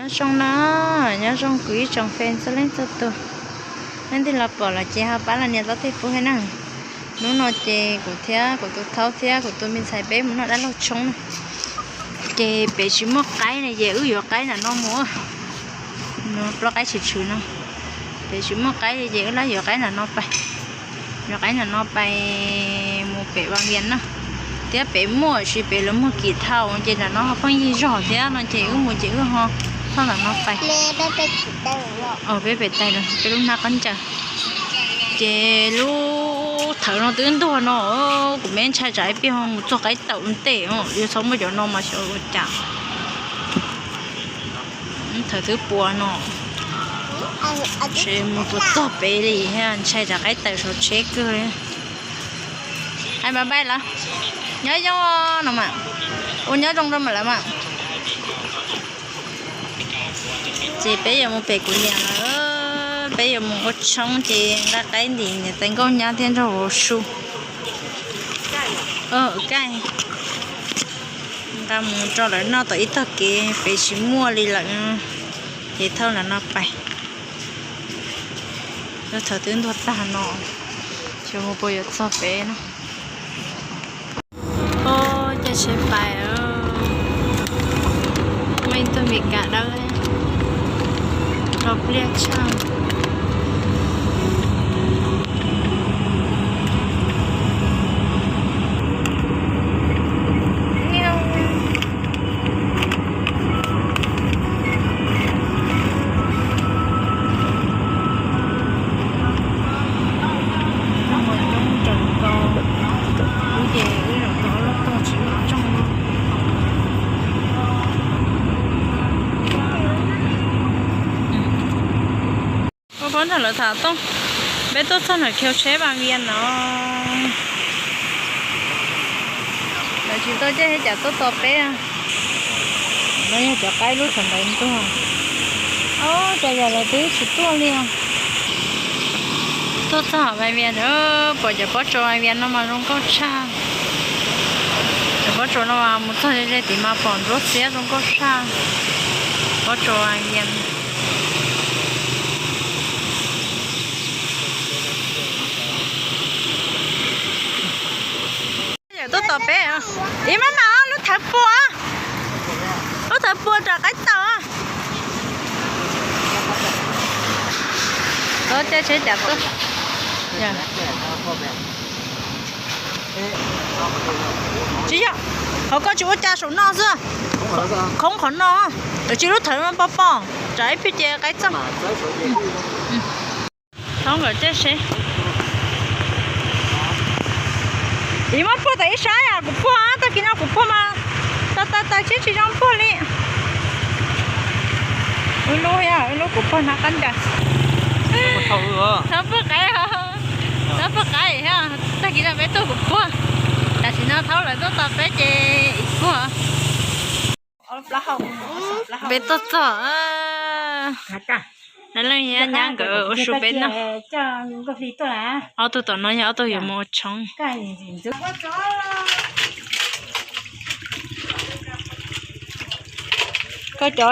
Nyob zoo na, nyob zoo kuv ib tsoom fans txhua leej txhua tus. Leej twg los pom los ces ho pab los nias tau tej pub thiab na. Hnub no ces kuv thiab kuv tus thaub thiab kuv tus me ntxhais peb mus noj dab laug tshoob na. Ces pem tsis muaj qaib ne ces wb yuav qaib nram no mus. Plaub qaib tshwm tshwm no. Pem tsis muaj qaib li ces wb los yuav qaib nram no pais. Yuav qaib nram no pais mus pem Vaj Vias na. Thiab pem muaj tsis pem lawv muag kim thau ces nram no ho pheej yig zog thiab no ces wb mus ces wb ho txog nram no pais. Peb pem tais lawm peb lub hnab qab ncaws. Ces lub thawv no twb ntuag no, kuv me ntshai tsam ib pliag ho mus txog qaib tawm ntej, yuav txhob muaj cov no mas xyov ua cas. Thawv twb puas no, tseem mus puas txog pem li, ntshai tsam qaib tawm saum tsheb kawg li. Hais bye bye lawm, nyob zoo no mas, ua nyob zoo rau mas lawm mas. Ces peb yuav mus pem kuv niam lawm, peb yuav mus ua tshoob ces nqa qaib ntim niam tais nkauj nyab thiab nrog vauv su. Nqa mus rau lawv noj tom ib tog kev, pem tsis muaj li lawm, ces thauj nram no pais. Lub thawv twb ntuag tag no, xyov mus puas yuav txog pem na. Caij tsheb pais, muaj ib tug Mes Kas dawb, hlo pliaj tshaj. Coob coob nraws nkaus, wb ces wb zaum tau ob lub tog tsis muaj tsoog. Ua pab nrog lawv tham tooj, peb tuaj txog nram khiv tsheb Vaj Vias no. Lawv tsis tau caij tsheb cas tuaj tos peb. No yog cov qaib lub thaum ntawd ntuag. Ob, cas yog lawv twb tsis tuaj li os. Tuaj txog Vaj Vias, pom cov pob tsuas Vaj Vias no mas zoo nkauj tshaj. Cov pob tsuas no mas mus txog ze ze tid mas pom ntsuab xiab zoo nkauj tshaj. Pob tsuas Vaj Vias. Yawm tuaj tos peb. Ib mab mam, lub thawv puas, lub thawv puas rau qaib tawm. Caij tsheb cas tuaj. Tsis yog, qhov koj tsis ua cas saum no xwb. Khoob qhov no, tam sis lub thawv no pom pom, tsam ib pliag ces qaib txog. Thoob nkawd caij tsheb. Ib muab puag tas ib sab, kuv puag, tag kis no kuv puag mas tas tas tas, tsis tsis zoo puag li. Wb lub, wb lub kuv puag hnab qab ncaws. Thoob puag qaib, thoob puag qaib, tag kis no peb tuaj kuv puag. Tam sim no thaub lawv tuaj tos peb ces ib puag. Peb tuaj txog, dab laug nyab nkawd ua su peb noj. Ob tug tom no yog ob tug yuav mus ua tshoob. Koj cov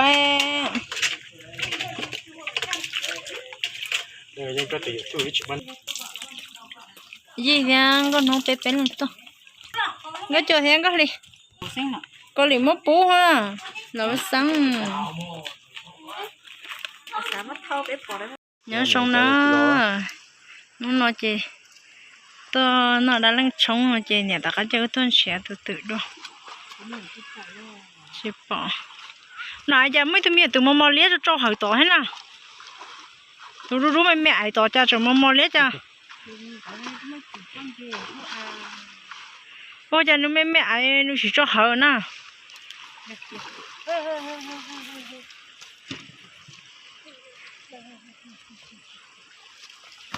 Yij thiab Nkauj Hnub peb peb leeg tuaj. Nkauj Cua thiab Nkauj Hli. Koj li muab pub ha, los xeeb. Nyob zoo na, hnub no ces tuaj noj dab laug tshoob no ces niam rov qab coj wb tuaj nrhiav tus twm dua. Tsis pom. Na cas muaj ib tug me nyuam twm mos mos liab rau hauv tod thiab na. Tus dub dub me me ais tod cas tseem mos mos liab cas. Ua cas nws me me ais nws tsis tso hawv na.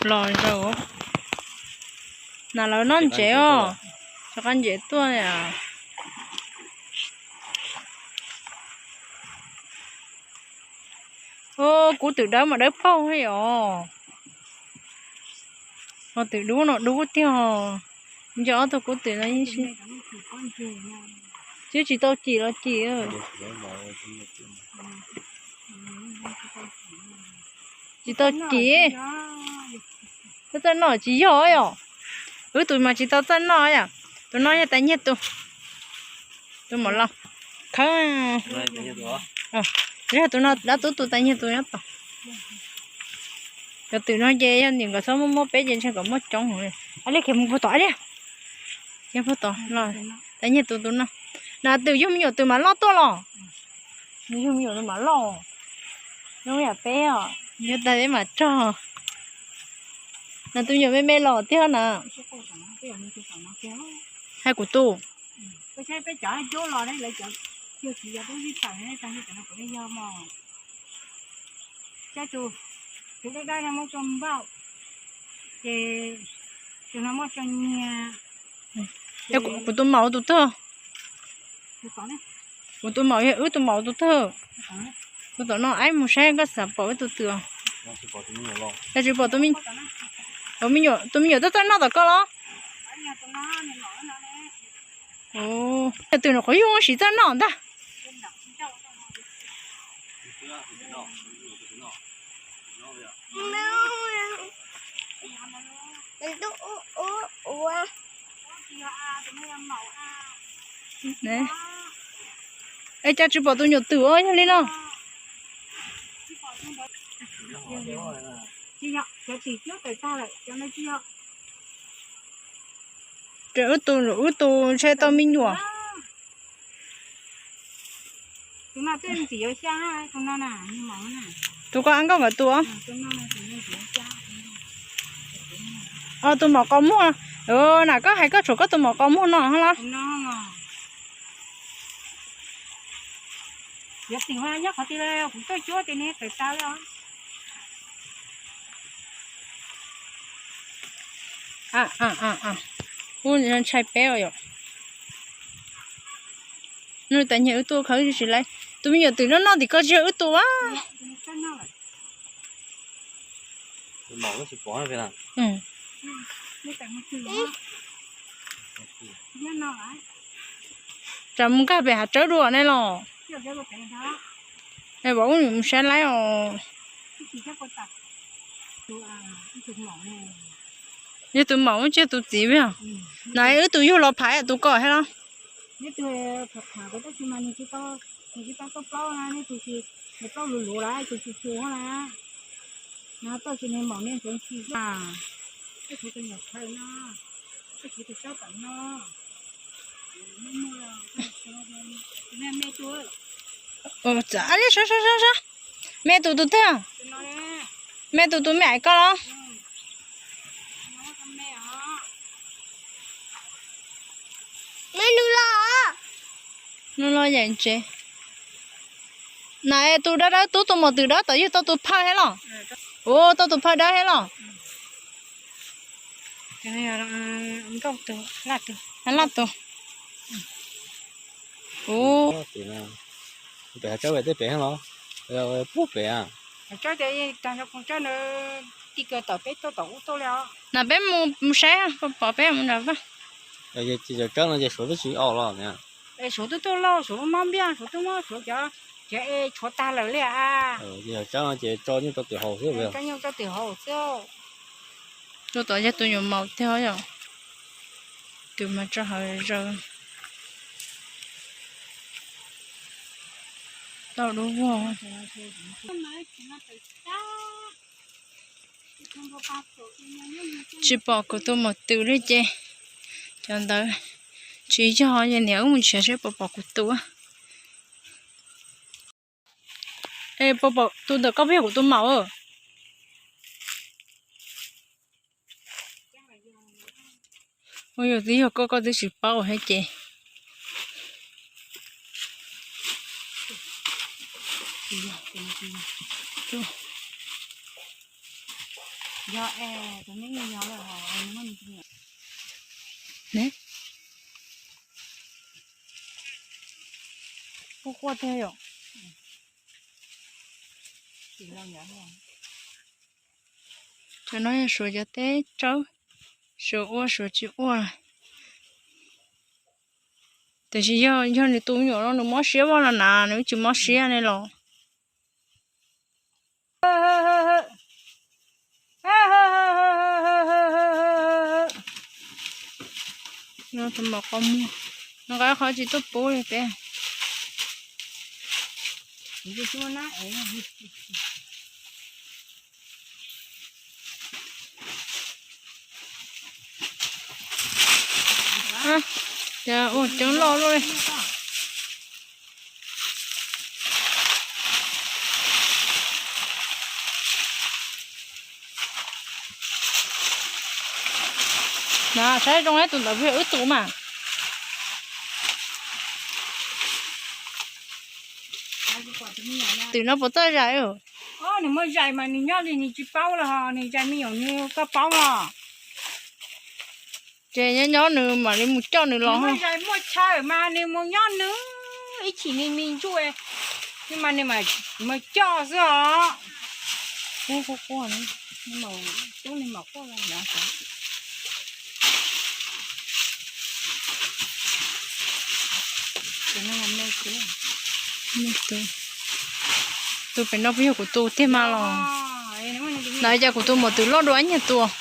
Los zaum na, lawv noj ntsev os. Rov qab ntsev tuaj. Kub twm dawb mas dawb paug thiab os. Ho twm dub no dub tiag. Nco ob tug kub twm no yeej sib, twb tsis tau cim los cim. Tsis tau kim. Txawj noj tsis yog yom. Wb tus mas tsis tau txawj noj yom. Tus no yog tais nyiag tus, tus maum los khawb. Yog tus no dab tub tus tais nyiag tus nyob tod. Cov twm no ces yog nim nkawd txhob muab muab peb ces ntshe kom muab coob. Ab liag khiav mus puag tod ab liag. Khiav puag tod los tais nyiag tus tus no. Na twm yug me nyuam twm mam loj tuaj los. Nws yug me nyuam nws mam loj. Zoo yam peb os, yog tas peb mam rog. Na tus me nyuam me me los tiag na. Hais kuv tus. Kuv tus maum tus twg? Kuv tus maum yog wb tus maum tus twg? Tus tom no ab mus saib koj xav pom wb tus twm. Yog tsis pom tus me nyuam, tus me nyuam txawj txawj noj tom koj los? Yog twm no qhov yug siv txawj noj ntag. Es cas tsis pom tus nyuam twm os, yog li no. Wb tus, wb tus ntshe tau me nyuam. Tus koj ab nkauj nkawd tus. Tus maum qau muag. Na koj hais koj tshuav koj tus maum qau muag no los? Ub, ntshai peb os yom. Nws tas nyiag wb tus khawb tsis laiv. Tus me nyuam twm noj noj tim koj tsis yog wb tus a. Tsam mus nkag pem hav tsawb dua ne los. Es vam ub mus saib laib os. Yog tus maum tsis yog tus txiv. Na wb tus yug los phaiv tus koj thiab los? Ab liag sab sab sab sab. Me tus tus twg? Me tus tus me aiv koj los? Nws los yaim ntsev. Na tus dawb dawb tub tus maum twm dawb tom yug tau tus phawj thiab los? Ua tau tus phawj dawb thiab los? Laj tus. Pem hav tsawb pem tej pem los? Puag pem a. Na peb mus saib, pom peb mus nram vaj. Ces hav tsawb no ces Suav twb tsis au los? Suav twb tuaj lauj, Suav lub mob npiaj, Suav twb muab Suav cov, cov e tshuav tag lawm li a. Ces hav tsawb no ces tso nyuj rau tim haus xwb. Tso nyuj rau tim haus xwb. Tus tod yog tus nyuam maum tiag yom. Tus mas tso hauv zaws. Tau dub vog. Tsis pom kuv tus maum twm li ces cov ntawd tsis yog, ces niam wb mus nrhiav seb puas pom kuv tus. Es puas pom tus ntawm koj puas yog kuv tus maum? Ua yog twb yog koj, koj twb tsis paub thiab ces. Quaj quaj thiab yom. Cov no yog Suav cov teb tsawb, Suav ua Suav tsis ua. Tiam sis yog, yog nws tus me nyuam no nws mob siab voj los na, nws tsis mob siab ne los. Tus maum qhov muag, nws nqa qhov tsis tuaj pub li peb. Cas ua coob loj luaj li. Na saib zoo ib tus ntawd puas yog wb tus mas. Twm no puas txawj zais? Nws muaj zais mas nws nyob li nws tsis paub los ho nws zais me nyuam nws koj paub los. Ces nyob nyob nws mam li mus coj nws los. Zais muaj chaw mas nws mus nyob nws ib chim nws me ntsuj, mas nws mus coj xwb os. Tub nws mam quaj los. Tus pem no puas yog kuv tus tiag mas los? Na cas kuv tus maum twm loj dua ib nyuag tus.